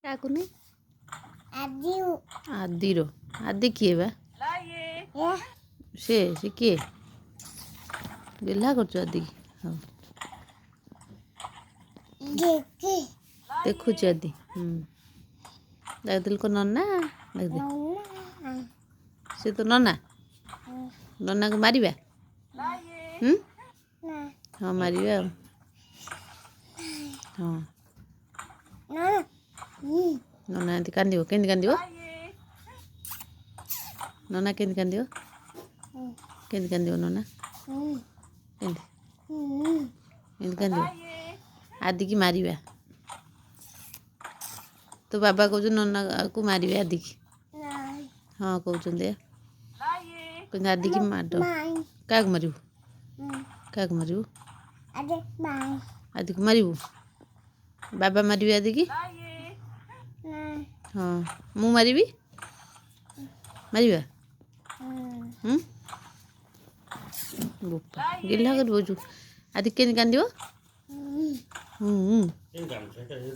କାହାକୁ ନେଇ? ଆଦିର। ଆଦି କିଏ ବା? ସେ ସେ କିଏ? ଗେହ୍ଲା କରୁଛୁ ଆଦିକି? ହଉ, ଦେଖୁଛି ଆଦି। ହୁଁ, ଡାକିଦେଲୁ କ ନନା, ଡାକିଦେ। ସେ ତ ନନା, ନନାକୁ ମାରିବା? ହୁଁ, ହଁ, ମାରିବା ଆଉ। ହଁ, ନନା ଏମିତି କାନ୍ଦିବ। କେମିତି କାନ୍ଦିବ ନନା? କେମିତି କାନ୍ଦିବ? କେମିତି କାନ୍ଦିବ ନନା? କେମିତି ଏମିତି କାନ୍ଦିବ? ଆଦିକି ମାରିବା। ତୋ ବାବା କହୁଛନ୍ତି ନନାକୁ ମାରିବେ ଆଦିକି। ହଁ, କହୁଛନ୍ତି, କହୁଛନ୍ତି ଆଦିକି ମାଡ଼। କାହାକୁ ମାରିବୁ? କାହାକୁ ମାରିବୁ? ଆଦିକୁ ମାରିବୁ? ବାବା ମାରିବେ ଆଦିକି? ହଁ, ମୁଁ ମାରିବି। ମାରିବା? ହୁଁ, ବୋପା, ଗେହ୍ଲା କରି ବଉଛୁ। ଆଦି କେମିତି କାନ୍ଦିବ? ହୁଁ।